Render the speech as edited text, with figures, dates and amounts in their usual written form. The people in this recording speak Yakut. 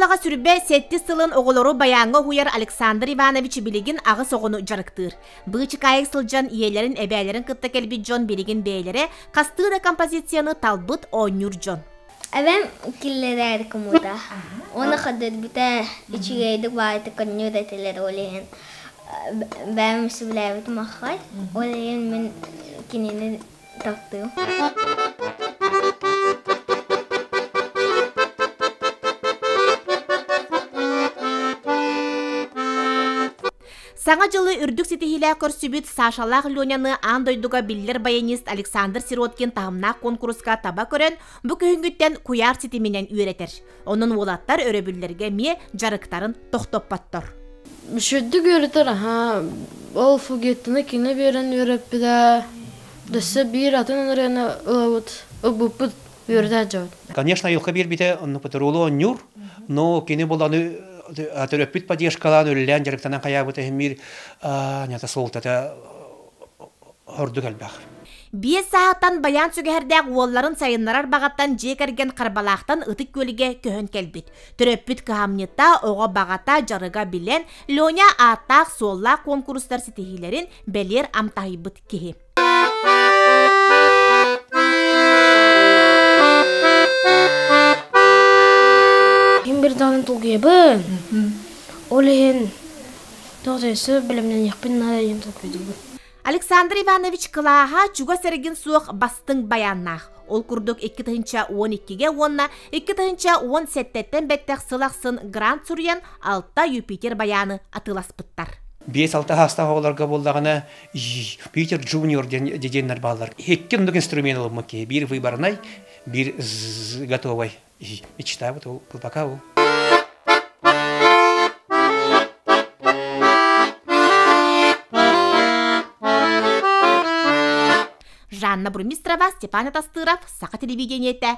Оскуолаҕа сүрбэ сэттис сылын оҕолору байааҥҥа уһуйар Александр Иванович билигин аҕыс оҕону дьарыктыыр. Быычыкаайык сылдьан ийэлэрин, эбээлэрин кытта кэлбит дьон билигин бэйэлэрэ хастыы да композицияны талбыт оонньуур дьон. Эбэм киллэрээри кумута. Уонна көрдөрбүтэ үчүгэйдик баайытык көнньүөр этилэр ол иһин бэйэм сөбүлээбитим аххай. Ол иһин мин кинини таптыым. Саҥа дьылы үрдүк ситиһиилээх көрсүбүт Сашалаах Леняны аан дойдуга биллэр баянист Александр Сироткин таһымнаах куонкуруска таба көрөн, бу күһүҥҥүттэн куйаар ситиминэн үөрэтэр. Онон уолаттар өрөбүллэргэ эмиэ дьарыктарын тохтоппоттор. Үчүгэйдик үөрэтэр, аһаа, ол фугеттаны кини биэрэн үөрэппитэ. Өссө биир атын ырыаны ылабыт, ылбыппыт үөрэтэ дьон. Конечно, айылҕа биэрбитэ онно патрулу оонньуур, но кини буланы төрөппүт поддержкалаан үлэлээн дьарыктанан хайаабыта иһин биир нята суолтата ордук элбэх. Биэс саһааттан байаан сүгэһэрдээх уолларын сайыннарар баҕаттан дьиэ кэргэн Харбалаахтан Ытык Күөлгэ көһөн кэлбит. Төрөппүт кыһамньыта, оҕо баҕата, дьарыга билэн, Леня ааттаах-суоллаах куонкурустар ситиһиилэрин бэлиэр амтаһыйбыт киһи. Ким бир даҕаны толкуйабын. Ол иһин тоҕо өссө бэлэмнэниэхпин наада диэн толкуйдуубун. Александр Иванович кылааһа чугас эргин суох бастыҥ байааннаах. Ол курдук 2012-гэ уонна 2017-ттэн бэттэх сыл ахсын грант суруйан алта Юпитер байааны атыыласпыттар. 5-6 саастаах оҕолорго буоллаҕына Питер Джуниор диэн диэннэр бааллар. Икки оннук инструмент ылыммыт киһи. Биир выборнай, биир готовай. Мечтабыт ол пока ол. Жанна Бурмистрова, Степан Атастыров, Саха телевидениетэ,